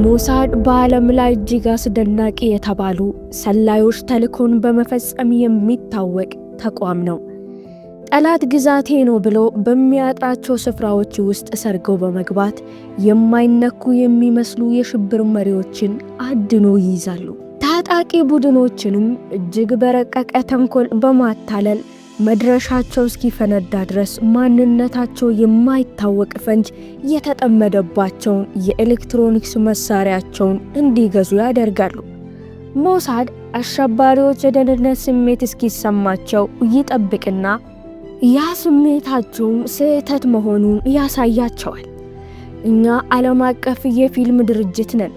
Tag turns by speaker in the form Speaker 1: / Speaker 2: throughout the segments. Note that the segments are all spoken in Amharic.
Speaker 1: ሞሳድ በዓለም ላይ እጅግ አስደናቂ የተባሉ ሰላዮች ተልእኮን በመፈጸም የሚታወቅ ተቋም ነው። ጠላት ግዛቴ ነው ብሎ በሚያጥራቸው ስፍራዎች ውስጥ ሰርገው በመግባት የማይነኩ የሚመስሉ የሽብር መሪዎችን አድኖ ይይዛሉ። ታጣቂ ቡድኖችንም እጅግ በረቀቀ ተንኮል በማታለል መድረሻቸው እስኪፈነዳ ድረስ ማንነታቸው የማይታወቅ ፈንጅ የተጠመደባቸውን የኤሌክትሮኒክስ መሳሪያቸውን እንዲገዙ ያደርጋሉ። ሞሳድ አሸባሪዎች የደህንነት ስሜት እስኪሰማቸው ይጠብቅና ያ ስሜታቸውም ስህተት መሆኑን ያሳያቸዋል። እኛ ዓለም አቀፍ የፊልም ድርጅት ነን።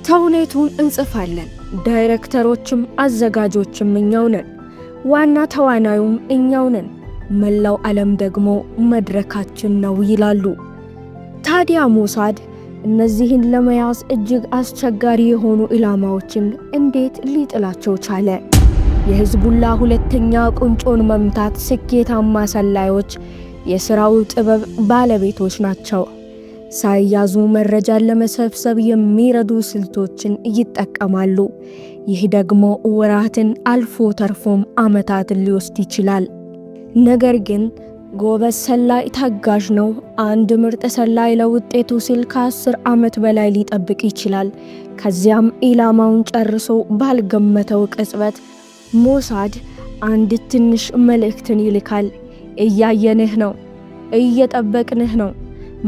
Speaker 1: ተውኔቱን እንጽፋለን። ዳይሬክተሮችም አዘጋጆችም እኛው ነን። ዋና ተዋናዩም እኛው ነን። መላው ዓለም ደግሞ መድረካችን ነው ይላሉ። ታዲያ ሞሳድ እነዚህን ለመያዝ እጅግ አስቸጋሪ የሆኑ ኢላማዎችን እንዴት ሊጥላቸው ቻለ? የሂዝቡላ ሁለተኛ ቁንጮን መምታት ስኬታማ ሰላዮች የሥራው ጥበብ ባለቤቶች ናቸው። ሳይያዙ መረጃን ለመሰብሰብ የሚረዱ ስልቶችን ይጠቀማሉ። ይህ ደግሞ ወራትን አልፎ ተርፎም ዓመታትን ሊወስድ ይችላል። ነገር ግን ጎበዝ ሰላይ ታጋሽ ነው። አንድ ምርጥ ሰላይ ለውጤቱ ሲል ከ10 ዓመት በላይ ሊጠብቅ ይችላል። ከዚያም ኢላማውን ጨርሶ ባልገመተው ቅጽበት ሞሳድ አንድ ትንሽ መልእክትን ይልካል። እያየንህ ነው፣ እየጠበቅንህ ነው፣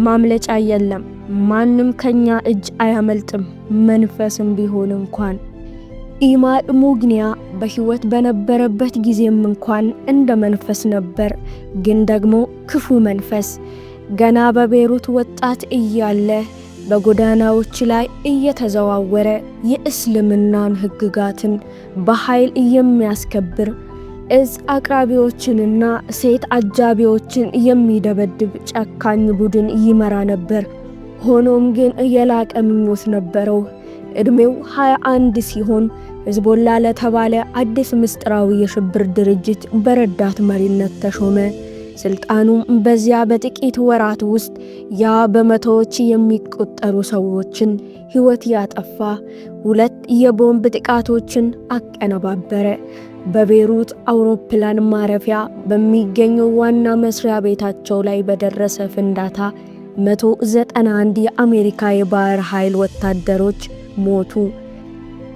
Speaker 1: ማምለጫ የለም፣ ማንም ከኛ እጅ አያመልጥም፣ መንፈስም ቢሆን እንኳን። ኢማድ ሙግኒያ በሕይወት በነበረበት ጊዜም እንኳን እንደ መንፈስ ነበር፣ ግን ደግሞ ክፉ መንፈስ። ገና በቤሩት ወጣት እያለ በጎዳናዎች ላይ እየተዘዋወረ የእስልምናን ሕግጋትን በኃይል የሚያስከብር፣ እጽ አቅራቢዎችንና ሴት አጃቢዎችን የሚደበድብ ጨካኝ ቡድን ይመራ ነበር። ሆኖም ግን የላቀ ምኞት ነበረው። ዕድሜው 21 ሲሆን ሂዝቦላ ለተባለ አዲስ ምስጢራዊ የሽብር ድርጅት በረዳት መሪነት ተሾመ። ስልጣኑም በዚያ በጥቂት ወራት ውስጥ ያ በመቶዎች የሚቆጠሩ ሰዎችን ሕይወት ያጠፋ ሁለት የቦምብ ጥቃቶችን አቀነባበረ። በቤሩት አውሮፕላን ማረፊያ በሚገኘው ዋና መስሪያ ቤታቸው ላይ በደረሰ ፍንዳታ 191 የአሜሪካ የባህር ኃይል ወታደሮች ሞቱ።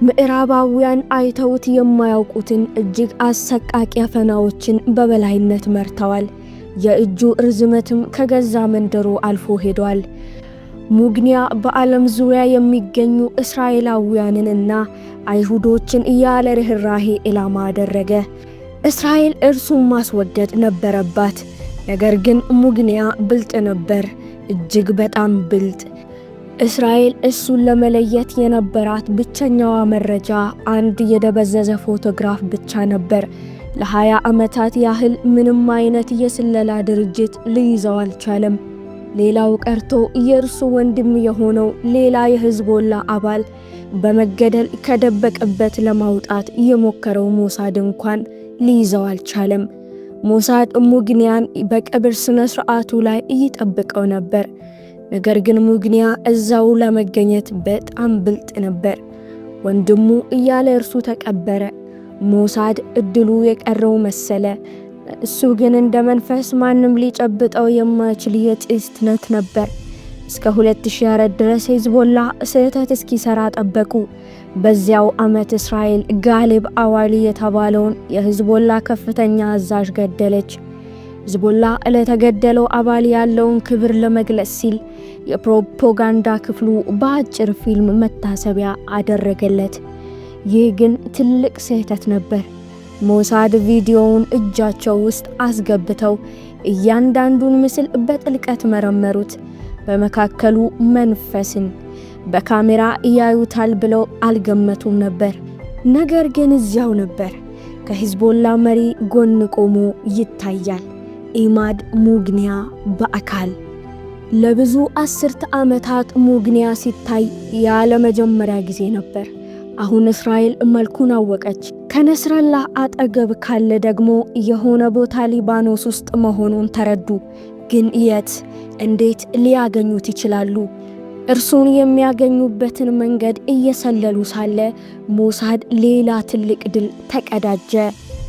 Speaker 1: ምዕራባውያን አይተውት የማያውቁትን እጅግ አሰቃቂ አፈናዎችን በበላይነት መርተዋል። የእጁ ርዝመትም ከገዛ መንደሩ አልፎ ሄዷል። ሙግኒያ በዓለም ዙሪያ የሚገኙ እስራኤላውያንንና አይሁዶችን ያለ ርኅራሄ ኢላማ አደረገ። እስራኤል እርሱን ማስወገድ ነበረባት። ነገር ግን ሙግኒያ ብልጥ ነበር፣ እጅግ በጣም ብልጥ። እስራኤል እሱን ለመለየት የነበራት ብቸኛዋ መረጃ አንድ የደበዘዘ ፎቶግራፍ ብቻ ነበር። ለ20 ዓመታት ያህል ምንም አይነት የስለላ ድርጅት ሊይዘው አልቻለም። ሌላው ቀርቶ የእርሱ ወንድም የሆነው ሌላ የሂዝቦላ አባል በመገደል ከደበቀበት ለማውጣት የሞከረው ሞሳድ እንኳን ሊይዘው አልቻለም። ሞሳድ ሙግኒያን በቀብር ስነ ስርዓቱ ላይ ይጠብቀው ነበር። ነገር ግን ሙግኒያ እዛው ለመገኘት በጣም ብልጥ ነበር። ወንድሙ እያለ እርሱ ተቀበረ። ሞሳድ እድሉ የቀረው መሰለ። እሱ ግን እንደ መንፈስ ማንም ሊጨብጠው የማይችል የጢስ ትነት ነበር። እስከ 2004 ድረስ ሂዝቦላ ስህተት እስኪሰራ ጠበቁ። በዚያው ዓመት እስራኤል ጋሊብ አዋሊ የተባለውን የሂዝቦላ ከፍተኛ አዛዥ ገደለች። ሂዝቦላ ለተገደለው አባል ያለውን ክብር ለመግለጽ ሲል የፕሮፓጋንዳ ክፍሉ በአጭር ፊልም መታሰቢያ አደረገለት። ይህ ግን ትልቅ ስህተት ነበር። ሞሳድ ቪዲዮውን እጃቸው ውስጥ አስገብተው እያንዳንዱን ምስል በጥልቀት መረመሩት። በመካከሉ መንፈስን በካሜራ ያዩታል ብለው አልገመቱም ነበር። ነገር ግን እዚያው ነበር። ከሂዝቦላ መሪ ጎን ቆሞ ይታያል። ኢማድ ሙግኒያ በአካል። ለብዙ አስርተ ዓመታት ሙግኒያ ሲታይ ያለመጀመሪያ ጊዜ ነበር። አሁን እስራኤል መልኩን አወቀች። ከነስረላህ አጠገብ ካለ ደግሞ የሆነ ቦታ ሊባኖስ ውስጥ መሆኑን ተረዱ። ግን የት? እንዴት ሊያገኙት ይችላሉ? እርሱን የሚያገኙበትን መንገድ እየሰለሉ ሳለ ሞሳድ ሌላ ትልቅ ድል ተቀዳጀ።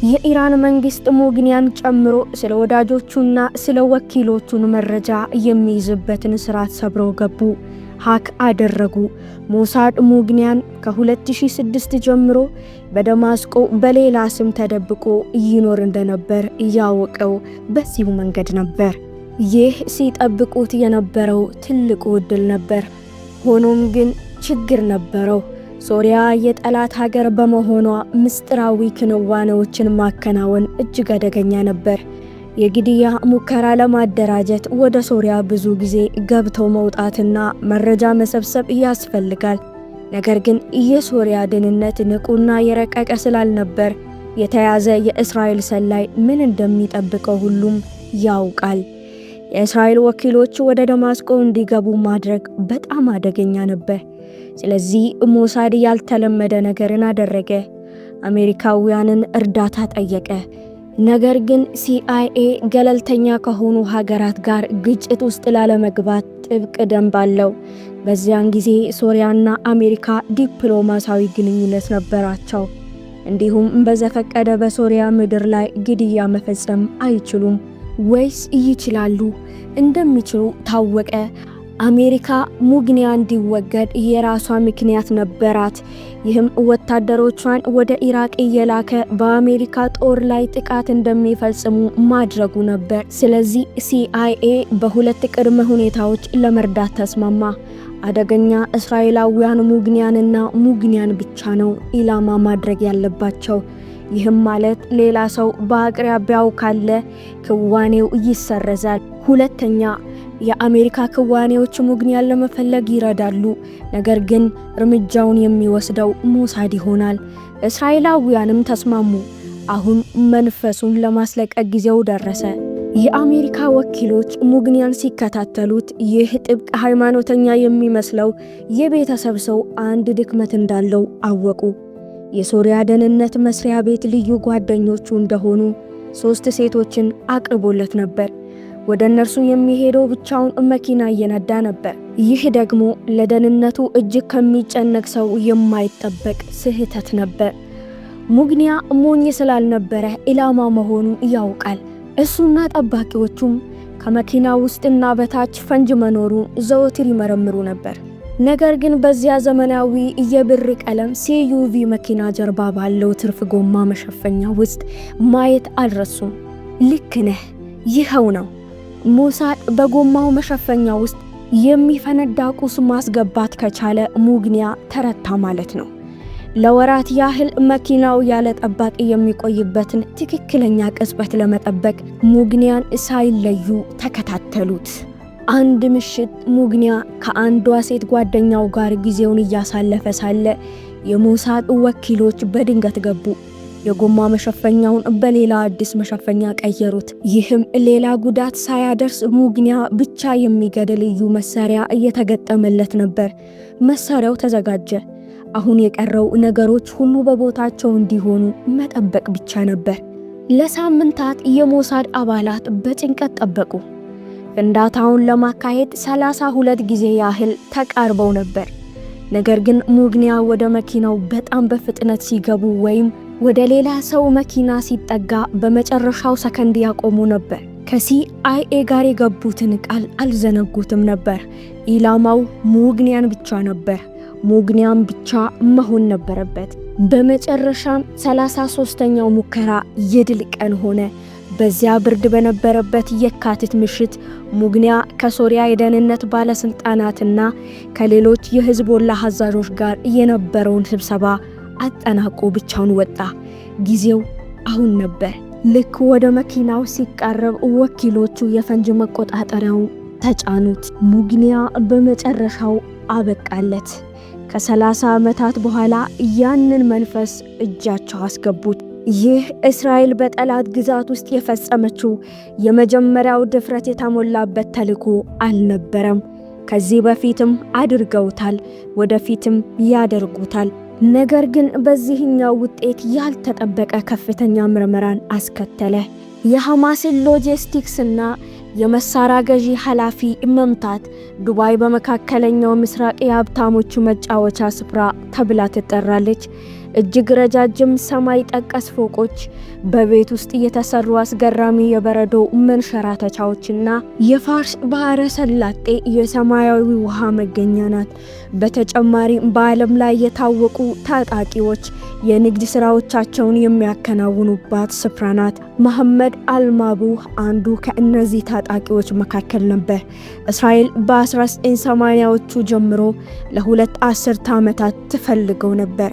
Speaker 1: የኢራን መንግስት ሙግኒያን ጨምሮ ስለ ወዳጆቹና ስለ ወኪሎቹን መረጃ የሚይዝበትን ስርዓት ሰብረው ገቡ፣ hack አደረጉ። ሞሳድ ሙግኒያን ከ2006 ጀምሮ በደማስቆ በሌላ ስም ተደብቆ ይኖር እንደነበር ያወቀው በዚሁ መንገድ ነበር። ይህ ሲጠብቁት የነበረው ትልቁ ዕድል ነበር። ሆኖም ግን ችግር ነበረው። ሶሪያ የጠላት ሀገር በመሆኗ ምስጢራዊ ክንዋኔዎችን ማከናወን እጅግ አደገኛ ነበር። የግድያ ሙከራ ለማደራጀት ወደ ሶሪያ ብዙ ጊዜ ገብተው መውጣትና መረጃ መሰብሰብ ያስፈልጋል። ነገር ግን የሶሪያ ደህንነት ንቁና የረቀቀ ስላልነበር የተያዘ የእስራኤል ሰላይ ምን እንደሚጠብቀው ሁሉም ያውቃል። የእስራኤል ወኪሎች ወደ ደማስቆ እንዲገቡ ማድረግ በጣም አደገኛ ነበር። ስለዚህ ሞሳድ ያልተለመደ ነገርን አደረገ። አሜሪካውያንን እርዳታ ጠየቀ። ነገር ግን ሲአይኤ ገለልተኛ ከሆኑ ሀገራት ጋር ግጭት ውስጥ ላለመግባት ጥብቅ ደንብ አለው። በዚያን ጊዜ ሶሪያና አሜሪካ ዲፕሎማሲያዊ ግንኙነት ነበራቸው። እንዲሁም በዘፈቀደ በሶሪያ ምድር ላይ ግድያ መፈጸም አይችሉም ወይስ ይችላሉ? እንደሚችሉ ታወቀ። አሜሪካ ሙግኒያ እንዲወገድ የራሷ ምክንያት ነበራት። ይህም ወታደሮቿን ወደ ኢራቅ እየላከ በአሜሪካ ጦር ላይ ጥቃት እንደሚፈጽሙ ማድረጉ ነበር። ስለዚህ ሲአይኤ በሁለት ቅድመ ሁኔታዎች ለመርዳት ተስማማ። አደገኛ እስራኤላውያን ሙግኒያንና ሙግኒያን ብቻ ነው ኢላማ ማድረግ ያለባቸው። ይህም ማለት ሌላ ሰው በአቅራቢያው ካለ ክዋኔው ይሰረዛል። ሁለተኛ፣ የአሜሪካ ክዋኔዎች ሙግኒያን ለመፈለግ ይረዳሉ፣ ነገር ግን እርምጃውን የሚወስደው ሞሳድ ይሆናል። እስራኤላውያንም ተስማሙ። አሁን መንፈሱን ለማስለቀቅ ጊዜው ደረሰ። የአሜሪካ ወኪሎች ሙግኒያን ሲከታተሉት ይህ ጥብቅ ሃይማኖተኛ የሚመስለው የቤተሰብ ሰው አንድ ድክመት እንዳለው አወቁ። የሶሪያ ደህንነት መስሪያ ቤት ልዩ ጓደኞቹ እንደሆኑ 3 ሴቶችን አቅርቦለት ነበር። ወደ እነርሱ የሚሄደው ብቻውን መኪና እየነዳ ነበር። ይህ ደግሞ ለደህንነቱ እጅግ ከሚጨነቅ ሰው የማይጠበቅ ስህተት ነበር። ሙግኒያ ሞኝ ስላልነበረ ኢላማ መሆኑን ያውቃል። እሱና ጠባቂዎቹም ከመኪና ውስጥና በታች ፈንጅ መኖሩን ዘወትር ይመረምሩ ነበር። ነገር ግን በዚያ ዘመናዊ የብር ቀለም SUV መኪና ጀርባ ባለው ትርፍ ጎማ መሸፈኛ ውስጥ ማየት አልረሱም። ልክ ነህ፣ ይኸው ነው። ሞሳድ በጎማው መሸፈኛ ውስጥ የሚፈነዳ ቁስ ማስገባት ከቻለ ሙግኒያ ተረታ ማለት ነው። ለወራት ያህል መኪናው ያለ ጠባቂ የሚቆይበትን ትክክለኛ ቅጽበት ለመጠበቅ ሙግኒያን ሳይለዩ ተከታተሉት። አንድ ምሽት ሙግኒያ ከአንዷ ሴት ጓደኛው ጋር ጊዜውን እያሳለፈ ሳለ የሞሳድ ወኪሎች በድንገት ገቡ። የጎማ መሸፈኛውን በሌላ አዲስ መሸፈኛ ቀየሩት። ይህም ሌላ ጉዳት ሳያደርስ ሙግኒያ ብቻ የሚገድል ልዩ መሳሪያ እየተገጠመለት ነበር። መሳሪያው ተዘጋጀ። አሁን የቀረው ነገሮች ሁሉ በቦታቸው እንዲሆኑ መጠበቅ ብቻ ነበር። ለሳምንታት የሞሳድ አባላት በጭንቀት ጠበቁ። ፍንዳታውን ለማካሄድ 32 ጊዜ ያህል ተቃርበው ነበር። ነገር ግን ሙግኒያ ወደ መኪናው በጣም በፍጥነት ሲገቡ ወይም ወደ ሌላ ሰው መኪና ሲጠጋ በመጨረሻው ሰከንድ ያቆሙ ነበር። ከሲአይኤ ጋር የገቡትን ቃል አልዘነጉትም ነበር። ኢላማው ሙግኒያን ብቻ ነበር። ሙግኒያን ብቻ መሆን ነበረበት። በመጨረሻም 33ኛው ሙከራ የድል ቀን ሆነ። በዚያ ብርድ በነበረበት የካቲት ምሽት ሙግኒያ ከሶሪያ የደህንነት ባለስልጣናትና ከሌሎች የሂዝቦላ አዛዦች ጋር የነበረውን ስብሰባ አጠናቆ ብቻውን ወጣ። ጊዜው አሁን ነበር። ልክ ወደ መኪናው ሲቃረብ ወኪሎቹ የፈንጅ መቆጣጠሪያውን ተጫኑት። ሙግኒያ በመጨረሻው አበቃለት። ከ30 ዓመታት በኋላ ያንን መንፈስ እጃቸው አስገቡት። ይህ እስራኤል በጠላት ግዛት ውስጥ የፈጸመችው የመጀመሪያው ድፍረት የተሞላበት ተልዕኮ አልነበረም። ከዚህ በፊትም አድርገውታል፣ ወደፊትም ያደርጉታል። ነገር ግን በዚህኛው ውጤት ያልተጠበቀ ከፍተኛ ምርመራን አስከተለ። የሐማስን ሎጂስቲክስና የመሳሪያ ገዢ ኃላፊ መምታት። ዱባይ በመካከለኛው ምስራቅ የሀብታሞቹ መጫወቻ ስፍራ ተብላ ትጠራለች። እጅግ ረጃጅም ሰማይ ጠቀስ ፎቆች፣ በቤት ውስጥ የተሰሩ አስገራሚ የበረዶ መንሸራተቻዎችና የፋርስ ባህረ ሰላጤ የሰማያዊ ውሃ መገኛ ናት። በተጨማሪም በዓለም ላይ የታወቁ ታጣቂዎች የንግድ ስራዎቻቸውን የሚያከናውኑባት ስፍራ ናት። መሐመድ አልማቡህ አንዱ ከእነዚህ ታጣቂዎች መካከል ነበር። እስራኤል በ1980ዎቹ ጀምሮ ለ2 አስርተ ዓመታት ትፈልገው ነበር።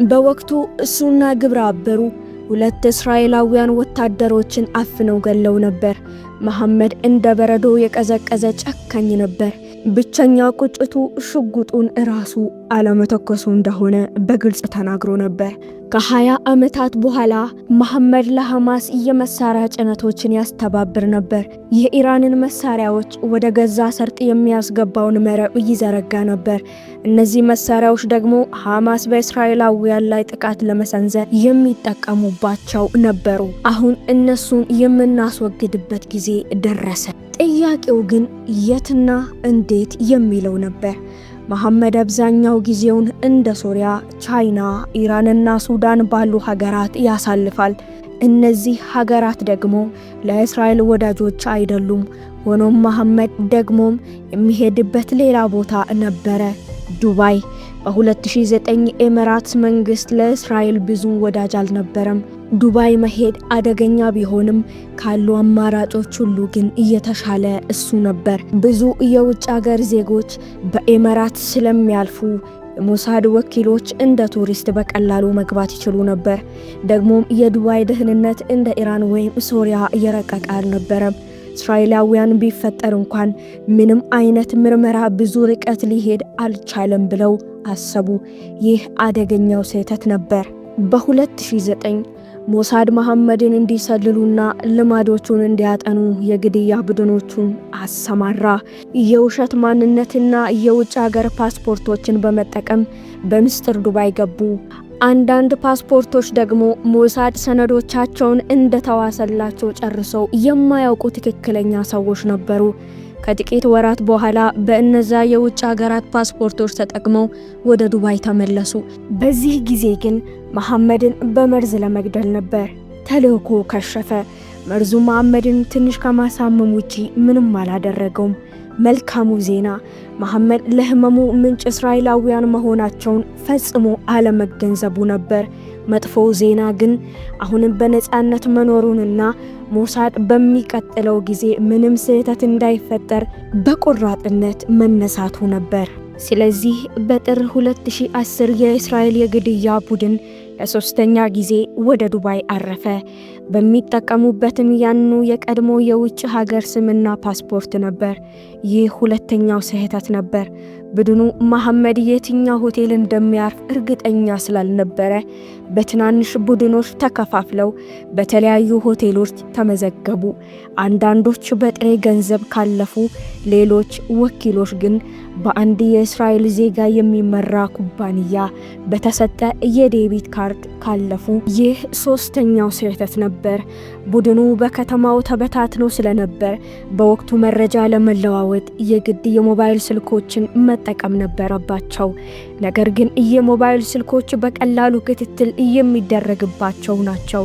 Speaker 1: በወቅቱ እሱና ግብረ አበሩ ሁለት እስራኤላውያን ወታደሮችን አፍነው ገለው ነበር። መሐመድ እንደ በረዶ የቀዘቀዘ ጨካኝ ነበር። ብቸኛ ቁጭቱ ሽጉጡን እራሱ አለመተኮሱ እንደሆነ በግልጽ ተናግሮ ነበር። ከ20 ዓመታት በኋላ መሐመድ ለሐማስ የመሳሪያ ጭነቶችን ያስተባብር ነበር። የኢራንን መሳሪያዎች ወደ ገዛ ሰርጥ የሚያስገባውን መረብ ይዘረጋ ነበር። እነዚህ መሳሪያዎች ደግሞ ሐማስ በእስራኤላውያን ላይ ጥቃት ለመሰንዘር የሚጠቀሙባቸው ነበሩ። አሁን እነሱን የምናስወግድበት ጊዜ ደረሰ። ጥያቄው ግን የትና እንዴት የሚለው ነበር። መሐመድ አብዛኛው ጊዜውን እንደ ሶሪያ፣ ቻይና፣ ኢራንና ሱዳን ባሉ ሀገራት ያሳልፋል። እነዚህ ሀገራት ደግሞ ለእስራኤል ወዳጆች አይደሉም። ሆኖም መሐመድ ደግሞም የሚሄድበት ሌላ ቦታ ነበረ፣ ዱባይ። በ2009 ኤሚራትስ መንግስት ለእስራኤል ብዙ ወዳጅ አልነበረም። ዱባይ መሄድ አደገኛ ቢሆንም ካሉ አማራጮች ሁሉ ግን እየተሻለ እሱ ነበር። ብዙ የውጭ ሀገር ዜጎች በኤሚራት ስለሚያልፉ የሞሳድ ወኪሎች እንደ ቱሪስት በቀላሉ መግባት ይችሉ ነበር። ደግሞም የዱባይ ደህንነት እንደ ኢራን ወይም ሶሪያ እየረቀቀ አልነበረም። እስራኤላውያን ቢፈጠር እንኳን ምንም አይነት ምርመራ ብዙ ርቀት ሊሄድ አልቻለም ብለው አሰቡ። ይህ አደገኛው ስህተት ነበር። በ2009 ሞሳድ መሐመድን እንዲሰልሉና ልማዶቹን እንዲያጠኑ የግድያ ቡድኖቹን አሰማራ። የውሸት ማንነትና የውጭ ሀገር ፓስፖርቶችን በመጠቀም በምስጢር ዱባይ ገቡ። አንዳንድ ፓስፖርቶች ደግሞ ሞሳድ ሰነዶቻቸውን እንደተዋሰላቸው ጨርሰው የማያውቁ ትክክለኛ ሰዎች ነበሩ። ከጥቂት ወራት በኋላ በእነዛ የውጭ ሀገራት ፓስፖርቶች ተጠቅመው ወደ ዱባይ ተመለሱ። በዚህ ጊዜ ግን መሐመድን በመርዝ ለመግደል ነበር። ተልእኮ ከሸፈ። መርዙ መሐመድን ትንሽ ከማሳመም ውጪ ምንም አላደረገውም። መልካሙ ዜና መሐመድ ለህመሙ ምንጭ እስራኤላውያን መሆናቸውን ፈጽሞ አለመገንዘቡ ነበር። መጥፎው ዜና ግን አሁንም በነፃነት መኖሩንና ሞሳድ በሚቀጥለው ጊዜ ምንም ስህተት እንዳይፈጠር በቆራጥነት መነሳቱ ነበር። ስለዚህ በጥር 2010 የእስራኤል የግድያ ቡድን ለሶስተኛ ጊዜ ወደ ዱባይ አረፈ። በሚጠቀሙበትም ያኑ የቀድሞ የውጭ ሀገር ስምና ፓስፖርት ነበር። ይህ ሁለተኛው ስህተት ነበር። ቡድኑ መሐመድ የትኛው ሆቴል እንደሚያርፍ እርግጠኛ ስላልነበረ በትናንሽ ቡድኖች ተከፋፍለው በተለያዩ ሆቴሎች ተመዘገቡ። አንዳንዶች በጥሬ ገንዘብ ካለፉ፣ ሌሎች ወኪሎች ግን በአንድ የእስራኤል ዜጋ የሚመራ ኩባንያ በተሰጠ የ debit card ካለፉ። ይህ ሶስተኛው ስህተት ነበር። ቡድኑ በከተማው ተበታትኖ ስለነበር በወቅቱ መረጃ ለመለዋወጥ የግድ የሞባይል ስልኮችን መጠቀም ነበረባቸው። ነገር ግን የሞባይል ስልኮች በቀላሉ ክትትል የሚደረግባቸው ናቸው።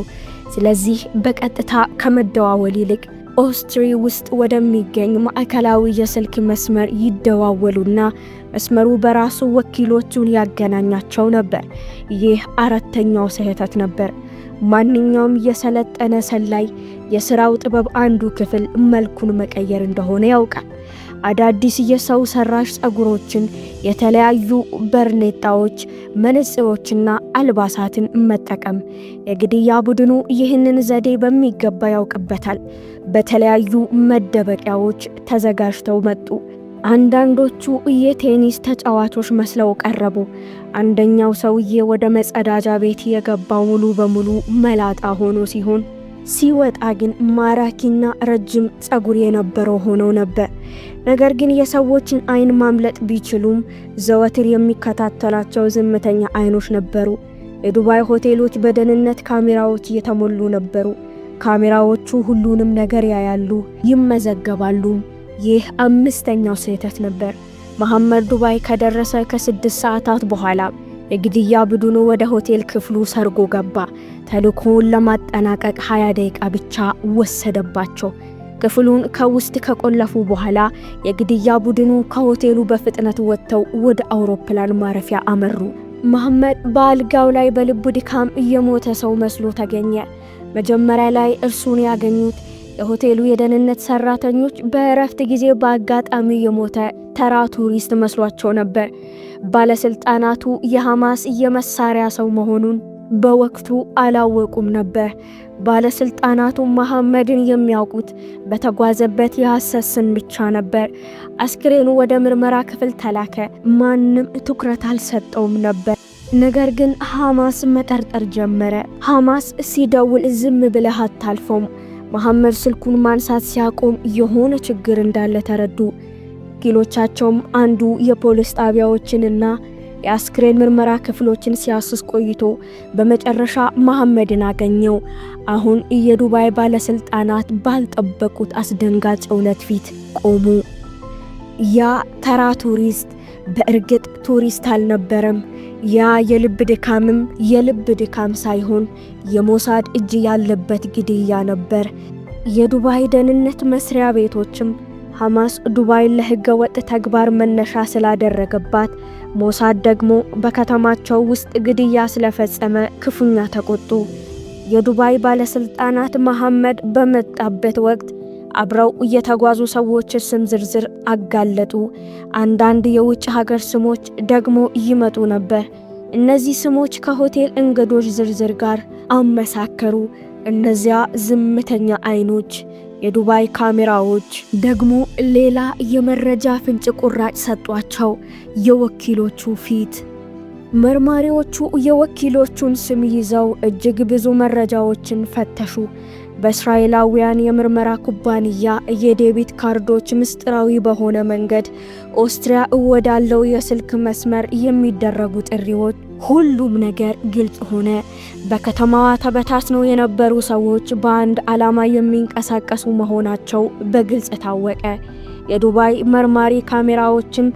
Speaker 1: ስለዚህ በቀጥታ ከመደዋወል ይልቅ ኦስትሪ ውስጥ ወደሚገኝ ማዕከላዊ የስልክ መስመር ይደዋወሉና መስመሩ በራሱ ወኪሎቹን ያገናኛቸው ነበር። ይህ አራተኛው ስህተት ነበር። ማንኛውም የሰለጠነ ሰላይ የስራው ጥበብ አንዱ ክፍል መልኩን መቀየር እንደሆነ ያውቃል። አዳዲስ የሰው ሰራሽ ፀጉሮችን፣ የተለያዩ በርኔጣዎች፣ መነጽሮችና አልባሳትን መጠቀም። የግድያ ቡድኑ ይህንን ዘዴ በሚገባ ያውቅበታል። በተለያዩ መደበቂያዎች ተዘጋጅተው መጡ። አንዳንዶቹ የቴኒስ ተጫዋቾች መስለው ቀረቡ። አንደኛው ሰውዬ ወደ መጸዳጃ ቤት የገባው ሙሉ በሙሉ መላጣ ሆኖ ሲሆን ሲወጣ ግን ማራኪና ረጅም ፀጉር የነበረው ሆኖ ነበር። ነገር ግን የሰዎችን አይን ማምለጥ ቢችሉም ዘወትር የሚከታተላቸው ዝምተኛ አይኖች ነበሩ። የዱባይ ሆቴሎች በደህንነት ካሜራዎች እየተሞሉ ነበሩ። ካሜራዎቹ ሁሉንም ነገር ያያሉ፣ ይመዘገባሉ። ይህ አምስተኛው ስህተት ነበር። መሐመድ ዱባይ ከደረሰ ከ6 ሰዓታት በኋላ የግድያ ቡድኑ ወደ ሆቴል ክፍሉ ሰርጎ ገባ። ተልእኮውን ለማጠናቀቅ 20 ደቂቃ ብቻ ወሰደባቸው። ክፍሉን ከውስጥ ከቆለፉ በኋላ የግድያ ቡድኑ ከሆቴሉ በፍጥነት ወጥተው ወደ አውሮፕላን ማረፊያ አመሩ። መሐመድ በአልጋው ላይ በልቡ ድካም የሞተ ሰው መስሎ ተገኘ። መጀመሪያ ላይ እርሱን ያገኙት የሆቴሉ የደህንነት ሰራተኞች በእረፍት ጊዜ በአጋጣሚ የሞተ ተራ ቱሪስት መስሏቸው ነበር። ባለስልጣናቱ የሐማስ የመሳሪያ ሰው መሆኑን በወቅቱ አላወቁም ነበር። ባለስልጣናቱ መሐመድን የሚያውቁት በተጓዘበት የሐሰት ስም ብቻ ነበር። አስክሬኑ ወደ ምርመራ ክፍል ተላከ። ማንም ትኩረት አልሰጠውም ነበር። ነገር ግን ሐማስ መጠርጠር ጀመረ። ሐማስ ሲደውል ዝም ብለህ አታልፈውም። መሐመድ ስልኩን ማንሳት ሲያቆም የሆነ ችግር እንዳለ ተረዱ። ወኪሎቻቸውም አንዱ የፖሊስ ጣቢያዎችንና የአስክሬን ምርመራ ክፍሎችን ሲያስስ ቆይቶ በመጨረሻ መሐመድን አገኘው። አሁን የዱባይ ባለስልጣናት ባልጠበቁት አስደንጋጭ እውነት ፊት ቆሙ። ያ ተራ ቱሪስት በእርግጥ ቱሪስት አልነበረም። ያ የልብ ድካምም የልብ ድካም ሳይሆን የሞሳድ እጅ ያለበት ግድያ ነበር። የዱባይ ደህንነት መስሪያ ቤቶችም ሐማስ ዱባይን ለሕገ ወጥ ተግባር መነሻ ስላደረገባት፣ ሞሳድ ደግሞ በከተማቸው ውስጥ ግድያ ስለፈጸመ ክፉኛ ተቆጡ። የዱባይ ባለስልጣናት መሐመድ በመጣበት ወቅት አብረው የተጓዙ ሰዎች ስም ዝርዝር አጋለጡ። አንዳንድ የውጭ ሀገር ስሞች ደግሞ ይመጡ ነበር። እነዚህ ስሞች ከሆቴል እንግዶች ዝርዝር ጋር አመሳከሩ። እነዚያ ዝምተኛ አይኖች፣ የዱባይ ካሜራዎች ደግሞ ሌላ የመረጃ ፍንጭ ቁራጭ ሰጧቸው። የወኪሎቹ ፊት። መርማሪዎቹ የወኪሎቹን ስም ይዘው እጅግ ብዙ መረጃዎችን ፈተሹ። በእስራኤላውያን የምርመራ ኩባንያ የዴቢት ካርዶች ምስጢራዊ በሆነ መንገድ ኦስትሪያ ወዳለው የስልክ መስመር የሚደረጉ ጥሪዎች፣ ሁሉም ነገር ግልጽ ሆነ። በከተማዋ ተበታትነው የነበሩ ሰዎች በአንድ ዓላማ የሚንቀሳቀሱ መሆናቸው በግልጽ ታወቀ። የዱባይ መርማሪ ካሜራዎችን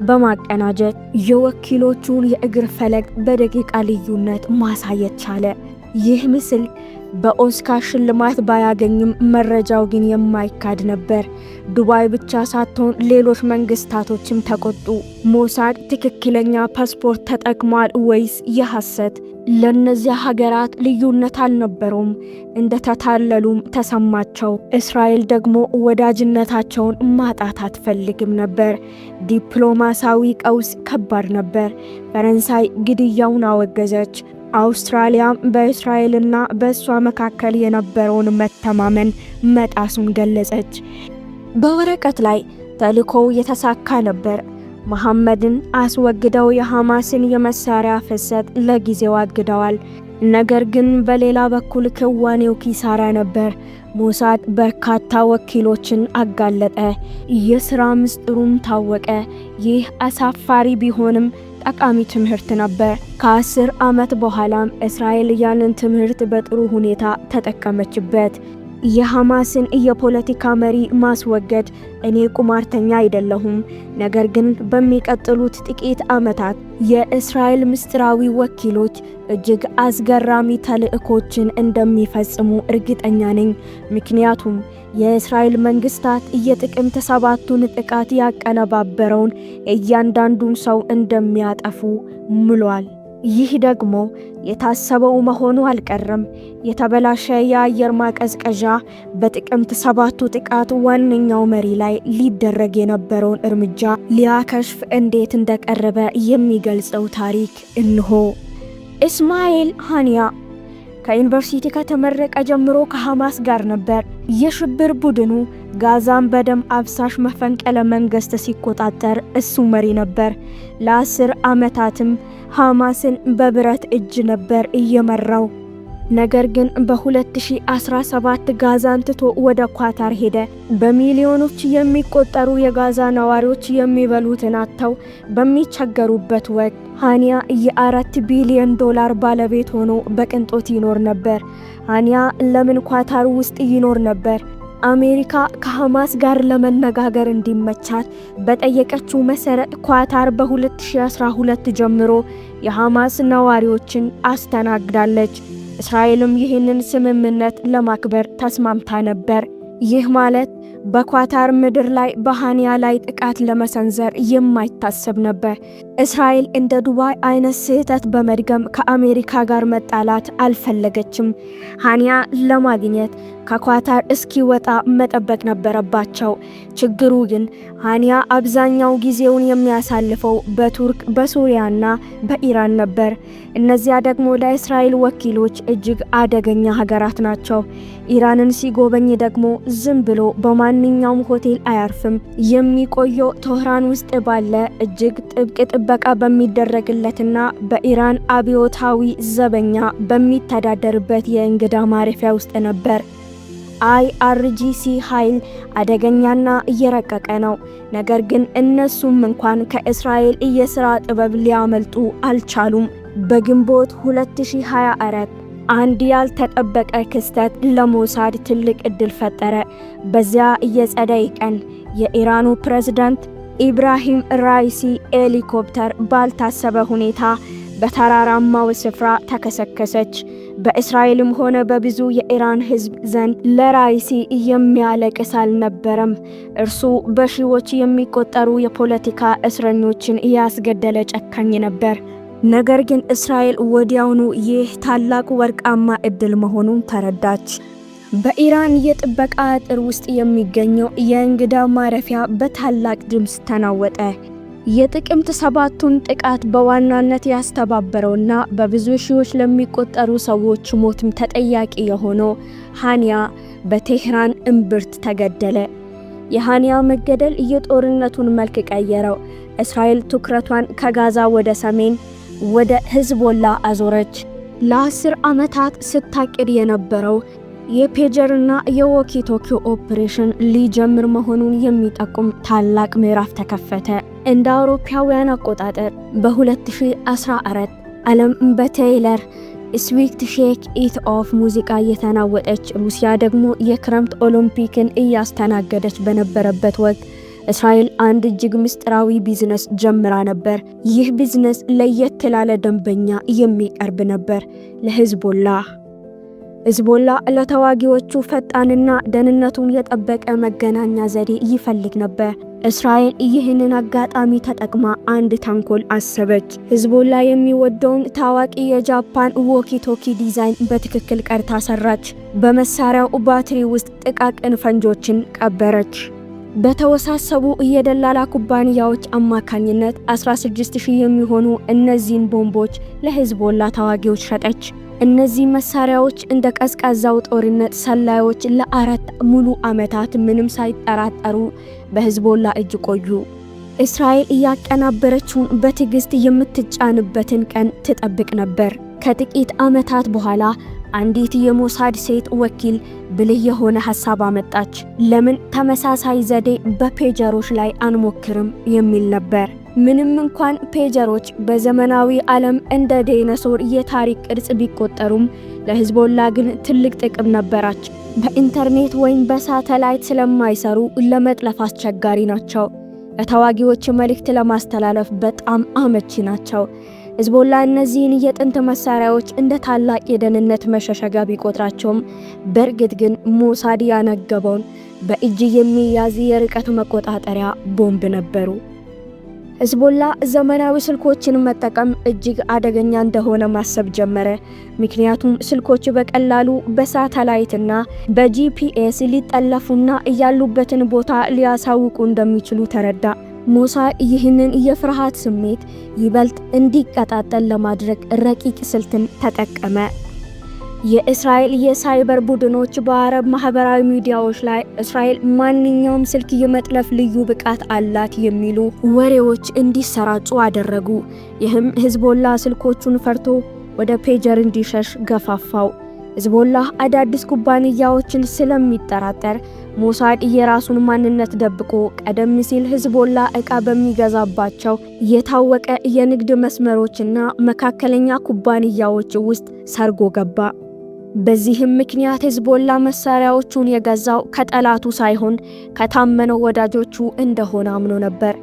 Speaker 1: በማቀናጀት የወኪሎቹን የእግር ፈለግ በደቂቃ ልዩነት ማሳየት ቻለ። ይህ ምስል በኦስካር ሽልማት ባያገኝም መረጃው ግን የማይካድ ነበር። ዱባይ ብቻ ሳትሆን ሌሎች መንግስታቶችም ተቆጡ። ሞሳድ ትክክለኛ ፓስፖርት ተጠቅሟል ወይስ የሐሰት? ለእነዚያ ሀገራት ልዩነት አልነበረውም። እንደተታለሉም ተሰማቸው። እስራኤል ደግሞ ወዳጅነታቸውን ማጣት አትፈልግም ነበር። ዲፕሎማሲያዊ ቀውስ ከባድ ነበር። ፈረንሳይ ግድያውን አወገዘች። አውስትራሊያም በእስራኤልና በእሷ መካከል የነበረውን መተማመን መጣሱን ገለጸች። በወረቀት ላይ ተልእኮው የተሳካ ነበር። መሐመድን አስወግደው የሐማስን የመሳሪያ ፍሰት ለጊዜው አግደዋል። ነገር ግን በሌላ በኩል ክዋኔው ኪሳራ ነበር። ሞሳድ በርካታ ወኪሎችን አጋለጠ። የሥራ ምስጢሩም ታወቀ። ይህ አሳፋሪ ቢሆንም ጠቃሚ ትምህርት ነበር። ከ10 ዓመት በኋላም እስራኤል ያንን ትምህርት በጥሩ ሁኔታ ተጠቀመችበት። የሐማስን የፖለቲካ መሪ ማስወገድ። እኔ ቁማርተኛ አይደለሁም፣ ነገር ግን በሚቀጥሉት ጥቂት ዓመታት የእስራኤል ምስጢራዊ ወኪሎች እጅግ አስገራሚ ተልዕኮችን እንደሚፈጽሙ እርግጠኛ ነኝ። ምክንያቱም የእስራኤል መንግስታት የጥቅምት 7ቱን ጥቃት ያቀነባበረውን እያንዳንዱን ሰው እንደሚያጠፉ ምሏል። ይህ ደግሞ የታሰበው መሆኑ አልቀረም። የተበላሸ የአየር ማቀዝቀዣ በጥቅምት 7ቱ ጥቃት ዋነኛው መሪ ላይ ሊደረግ የነበረውን እርምጃ ሊያከሽፍ እንዴት እንደቀረበ የሚገልጸው ታሪክ እነሆ። እስማኤል ሃኒያ ከዩኒቨርሲቲ ከተመረቀ ጀምሮ ከሐማስ ጋር ነበር። የሽብር ቡድኑ ጋዛን በደም አፍሳሽ መፈንቅለ መንግስት ሲቆጣጠር እሱ መሪ ነበር። ለ10 ዓመታትም ሐማስን በብረት እጅ ነበር እየመራው። ነገር ግን በ2017 ጋዛን ትቶ ወደ ኳታር ሄደ። በሚሊዮኖች የሚቆጠሩ የጋዛ ነዋሪዎች የሚበሉትን አጥተው በሚቸገሩበት ወቅት ሃኒያ የ4 ቢሊዮን ዶላር ባለቤት ሆኖ በቅንጦት ይኖር ነበር። ሃኒያ ለምን ኳታር ውስጥ ይኖር ነበር? አሜሪካ ከሐማስ ጋር ለመነጋገር እንዲመቻት በጠየቀችው መሰረት ኳታር በ2012 ጀምሮ የሐማስ ነዋሪዎችን አስተናግዳለች። እስራኤልም ይህንን ስምምነት ለማክበር ተስማምታ ነበር። ይህ ማለት በኳታር ምድር ላይ በሃኒያ ላይ ጥቃት ለመሰንዘር የማይታሰብ ነበር። እስራኤል እንደ ዱባይ አይነት ስህተት በመድገም ከአሜሪካ ጋር መጣላት አልፈለገችም። ሃኒያ ለማግኘት ከኳታር እስኪወጣ መጠበቅ ነበረባቸው። ችግሩ ግን ሃኒያ አብዛኛው ጊዜውን የሚያሳልፈው በቱርክ፣ በሱሪያና በኢራን ነበር። እነዚያ ደግሞ ለእስራኤል ወኪሎች እጅግ አደገኛ ሀገራት ናቸው። ኢራንን ሲጎበኝ ደግሞ ዝም ብሎ በማንኛውም ሆቴል አያርፍም። የሚቆየው ቴህራን ውስጥ ባለ እጅግ ጥብቅ ጥበቃ በሚደረግለትና በኢራን አብዮታዊ ዘበኛ በሚተዳደርበት የእንግዳ ማረፊያ ውስጥ ነበር። IRGC ኃይል አደገኛና እየረቀቀ ነው። ነገር ግን እነሱም እንኳን ከእስራኤል የሥራ ጥበብ ሊያመልጡ አልቻሉም። በግንቦት 2024 አንድ ያልተጠበቀ ክስተት ለሞሳድ ትልቅ ዕድል ፈጠረ። በዚያ የጸደይ ቀን የኢራኑ ፕሬዝዳንት ኢብራሂም ራይሲ ሄሊኮፕተር ባልታሰበ ሁኔታ በተራራማው ስፍራ ተከሰከሰች። በእስራኤልም ሆነ በብዙ የኢራን ሕዝብ ዘንድ ለራይሲ የሚያለቅስ አልነበረም። እርሱ በሺዎች የሚቆጠሩ የፖለቲካ እስረኞችን ያስገደለ ጨካኝ ነበር። ነገር ግን እስራኤል ወዲያውኑ ይህ ታላቅ ወርቃማ ዕድል መሆኑን ተረዳች። በኢራን የጥበቃ አጥር ውስጥ የሚገኘው የእንግዳ ማረፊያ በታላቅ ድምፅ ተናወጠ። የጥቅምት 7ቱን ጥቃት በዋናነት ያስተባበረውና በብዙ ሺዎች ለሚቆጠሩ ሰዎች ሞትም ተጠያቂ የሆነው ሃኒያ በቴህራን እምብርት ተገደለ። የሃኒያ መገደል የጦርነቱን መልክ ቀየረው። እስራኤል ትኩረቷን ከጋዛ ወደ ሰሜን፣ ወደ ህዝቦላ አዞረች። ለ10 ዓመታት ስታቅድ የነበረው የ pager ና የ walkie talkie ኦፕሬሽን ሊጀምር መሆኑን የሚጠቁም ታላቅ ምዕራፍ ተከፈተ። እንደ አውሮፓውያን አቆጣጠር በ2014 ዓለም በቴይለር ስዊፍት Shake It Off ሙዚቃ እየተናወጠች፣ ሩሲያ ደግሞ የክረምት ኦሎምፒክን እያስተናገደች በነበረበት ወቅት እስራኤል አንድ እጅግ ምስጢራዊ ቢዝነስ ጀምራ ነበር። ይህ ቢዝነስ ለየት ላለ ደንበኛ የሚቀርብ ነበር፣ ለሂዝቦላ። ሂዝቦላ ለተዋጊዎቹ ፈጣንና ደህንነቱን የጠበቀ መገናኛ ዘዴ ይፈልግ ነበር። እስራኤል ይህንን አጋጣሚ ተጠቅማ አንድ ተንኮል አሰበች። ሂዝቦላ የሚወደውን ታዋቂ የጃፓን walkie talkie ዲዛይን በትክክል ቀድታ ሰራች። በመሳሪያው ባትሪ ውስጥ ጥቃቅን ፈንጆችን ቀበረች። በተወሳሰቡ የደላላ ኩባንያዎች አማካኝነት 16,000 የሚሆኑ እነዚህን ቦምቦች ለሂዝቦላ ተዋጊዎች ሸጠች። እነዚህ መሳሪያዎች እንደ ቀዝቃዛው ጦርነት ሰላዮች ለ4 ሙሉ ዓመታት ምንም ሳይጠራጠሩ በሂዝቦላ እጅ ቆዩ። እስራኤል እያቀናበረችውን በትዕግስት የምትጫንበትን ቀን ትጠብቅ ነበር። ከጥቂት ዓመታት በኋላ አንዲት የሞሳድ ሴት ወኪል ብልህ የሆነ ሐሳብ አመጣች። ለምን ተመሳሳይ ዘዴ በ pager ኦች ላይ አንሞክርም የሚል ነበር። ምንም እንኳን pager ኦች በዘመናዊ ዓለም እንደ ዳይኖሰር የታሪክ ቅርስ ቢቆጠሩም፣ ለሂዝቦላ ግን ትልቅ ጥቅም ነበራቸው። በኢንተርኔት ወይም በሳተላይት ስለማይሰሩ ለመጥለፍ አስቸጋሪ ናቸው። ለተዋጊዎች መልእክት ለማስተላለፍ በጣም አመቺ ናቸው። ሂዝቦላ እነዚህን የጥንት መሳሪያዎች እንደ ታላቅ የደህንነት መሸሸጊያ ቢቆጥራቸውም፣ በእርግጥ ግን ሞሳድ ያነገበውን በእጅ የሚያዝ የርቀት መቆጣጠሪያ ቦምብ ነበሩ። ሂዝቦላ ዘመናዊ ስልኮችን መጠቀም እጅግ አደገኛ እንደሆነ ማሰብ ጀመረ። ምክንያቱም ስልኮች በቀላሉ በሳተላይትና በ GPS ሊጠለፉና ያሉበትን ቦታ ሊያሳውቁ እንደሚችሉ ተረዳ። ሞሳድ ይህንን የፍርሃት ስሜት ይበልጥ እንዲቀጣጠል ለማድረግ ረቂቅ ስልትን ተጠቀመ። የእስራኤል የሳይበር ቡድኖች በአረብ ማህበራዊ ሚዲያዎች ላይ እስራኤል ማንኛውም ስልክ የመጥለፍ ልዩ ብቃት አላት የሚሉ ወሬዎች እንዲሰራጩ አደረጉ። ይህም ሂዝቦላ ስልኮቹን ፈርቶ ወደ pager እንዲሸሽ ገፋፋው። ሂዝቦላህ አዳዲስ ኩባንያዎችን ስለሚጠራጠር ሞሳድ የራሱን ማንነት ደብቆ ቀደም ሲል ሂዝቦላ ዕቃ በሚገዛባቸው የታወቀ የንግድ መስመሮችና መካከለኛ ኩባንያዎች ውስጥ ሰርጎ ገባ። በዚህም ምክንያት ሂዝቦላ መሳሪያዎቹን የገዛው ከጠላቱ ሳይሆን ከታመነው ወዳጆቹ እንደሆነ አምኖ ነበር።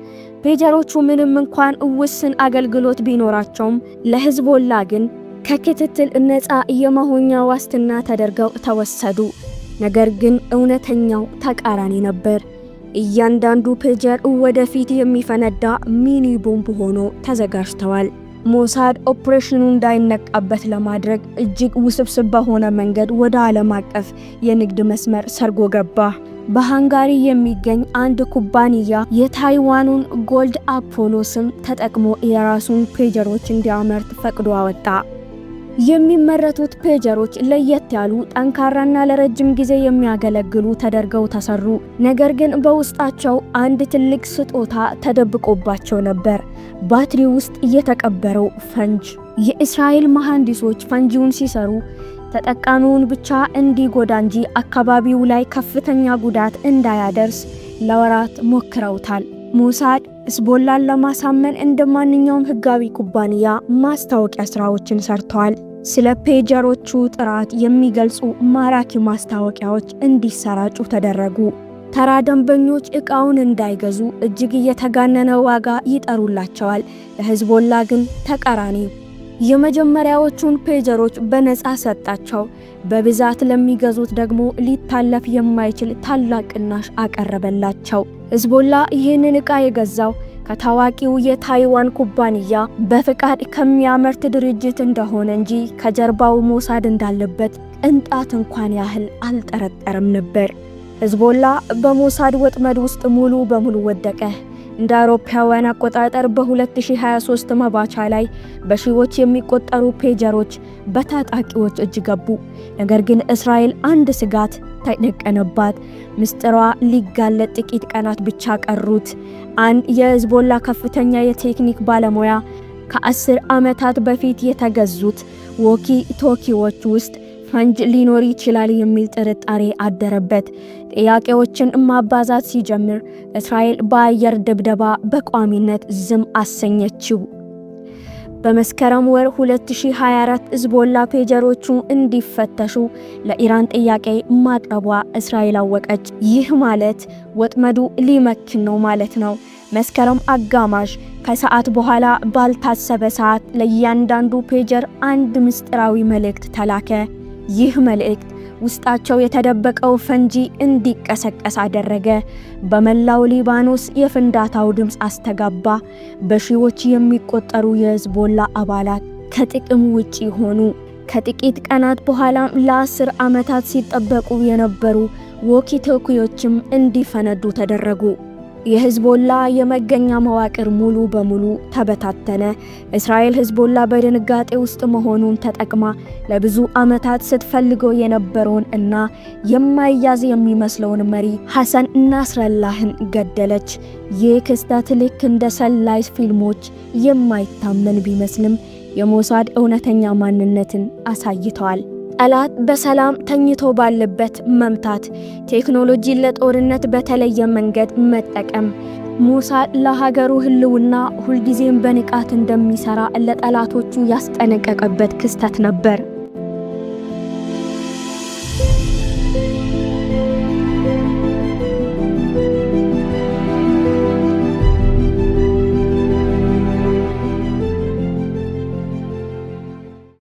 Speaker 1: ፔጀሮቹ ምንም እንኳን ውስን አገልግሎት ቢኖራቸውም ለሂዝቦላ ግን ከክትትል ነፃ የመሆኛ ዋስትና ተደርገው ተወሰዱ። ነገር ግን እውነተኛው ተቃራኒ ነበር። እያንዳንዱ ፔጀር ወደፊት የሚፈነዳ mini ቦምብ ሆኖ ተዘጋጅተዋል። ሞሳድ ኦፕሬሽኑ እንዳይነቃበት ለማድረግ እጅግ ውስብስብ በሆነ መንገድ ወደ ዓለም አቀፍ የንግድ መስመር ሰርጎ ገባ። በሃንጋሪ የሚገኝ አንድ ኩባንያ የታይዋኑን ጎልድ አፖሎ ስም ተጠቅሞ የራሱን ፔጀሮች እንዲያመርት ፈቅዶ አወጣ። የሚመረቱት ፔጀሮች ለየት ያሉ፣ ጠንካራና ለረጅም ጊዜ የሚያገለግሉ ተደርገው ተሰሩ። ነገር ግን በውስጣቸው አንድ ትልቅ ስጦታ ተደብቆባቸው ነበር፤ ባትሪ ውስጥ የተቀበረው ፈንጅ። የእስራኤል መሐንዲሶች ፈንጂውን ሲሰሩ ተጠቃሚውን ብቻ እንዲጎዳ እንጂ አካባቢው ላይ ከፍተኛ ጉዳት እንዳያደርስ ለወራት ሞክረውታል። ሞሳድ ሂዝቦላን ለማሳመን እንደ ማንኛውም ሕጋዊ ኩባንያ ማስታወቂያ ስራዎችን ሰርተዋል። ስለ ፔጀሮቹ ጥራት የሚገልጹ ማራኪ ማስታወቂያዎች እንዲሰራጩ ተደረጉ። ተራ ደንበኞች ዕቃውን እንዳይገዙ እጅግ እየተጋነነ ዋጋ ይጠሩላቸዋል። ለሂዝቦላ ግን ተቃራኒ፣ የመጀመሪያዎቹን ፔጀሮች በነፃ ሰጣቸው። በብዛት ለሚገዙት ደግሞ ሊታለፍ የማይችል ታላቅ ቅናሽ አቀረበላቸው። ሂዝቦላ ይህንን ዕቃ የገዛው ከታዋቂው የታይዋን ኩባንያ በፍቃድ ከሚያመርት ድርጅት እንደሆነ እንጂ ከጀርባው ሞሳድ እንዳለበት ቅንጣት እንኳን ያህል አልጠረጠረም ነበር። ሂዝቦላ በሞሳድ ወጥመድ ውስጥ ሙሉ በሙሉ ወደቀ። እንደ አውሮፓውያን አቆጣጠር በ2023 መባቻ ላይ በሺዎች የሚቆጠሩ ፔጀሮች በታጣቂዎች እጅ ገቡ። ነገር ግን እስራኤል አንድ ስጋት ተደቀነባት። ምስጢሯ ሊጋለጥ ጥቂት ቀናት ብቻ ቀሩት። አንድ የሂዝቦላ ከፍተኛ የቴክኒክ ባለሙያ ከ10 ዓመታት በፊት የተገዙት walkie talkie ዎች ውስጥ ፈንጅ ሊኖር ይችላል የሚል ጥርጣሬ አደረበት። ጥያቄዎችን ማባዛት ሲጀምር እስራኤል በአየር ድብደባ በቋሚነት ዝም አሰኘችው። በመስከረም ወር 2024 ሂዝቦላ ፔጀሮቹ እንዲፈተሹ ለኢራን ጥያቄ ማቅረቧ እስራኤል አወቀች። ይህ ማለት ወጥመዱ ሊመክን ነው ማለት ነው። መስከረም አጋማሽ ከሰዓት በኋላ ባልታሰበ ሰዓት ለእያንዳንዱ ፔጀር አንድ ምስጢራዊ መልእክት ተላከ። ይህ መልእክት ውስጣቸው የተደበቀው ፈንጂ እንዲቀሰቀስ አደረገ። በመላው ሊባኖስ የፍንዳታው ድምፅ አስተጋባ። በሺዎች የሚቆጠሩ የሂዝቦላ አባላት ከጥቅም ውጪ ሆኑ። ከጥቂት ቀናት በኋላም ለ10 ዓመታት ሲጠበቁ የነበሩ walkie talkie ዎችም እንዲፈነዱ ተደረጉ። የሂዝቦላ የመገኛ መዋቅር ሙሉ በሙሉ ተበታተነ። እስራኤል ሂዝቦላ በድንጋጤ ውስጥ መሆኑን ተጠቅማ ለብዙ ዓመታት ስትፈልገው የነበረውን እና የማይያዝ የሚመስለውን መሪ ሐሰን ናስረላህን ገደለች። ይህ ክስተት ልክ እንደ ሰላይ ፊልሞች የማይታመን ቢመስልም የሞሳድ እውነተኛ ማንነትን አሳይተዋል። ጠላት በሰላም ተኝቶ ባለበት መምታት፣ ቴክኖሎጂን ለጦርነት በተለየ መንገድ መጠቀም። ሞሳድ ለሀገሩ ሕልውና ሁልጊዜም በንቃት እንደሚሰራ ለጠላቶቹ ያስጠነቀቀበት ክስተት ነበር።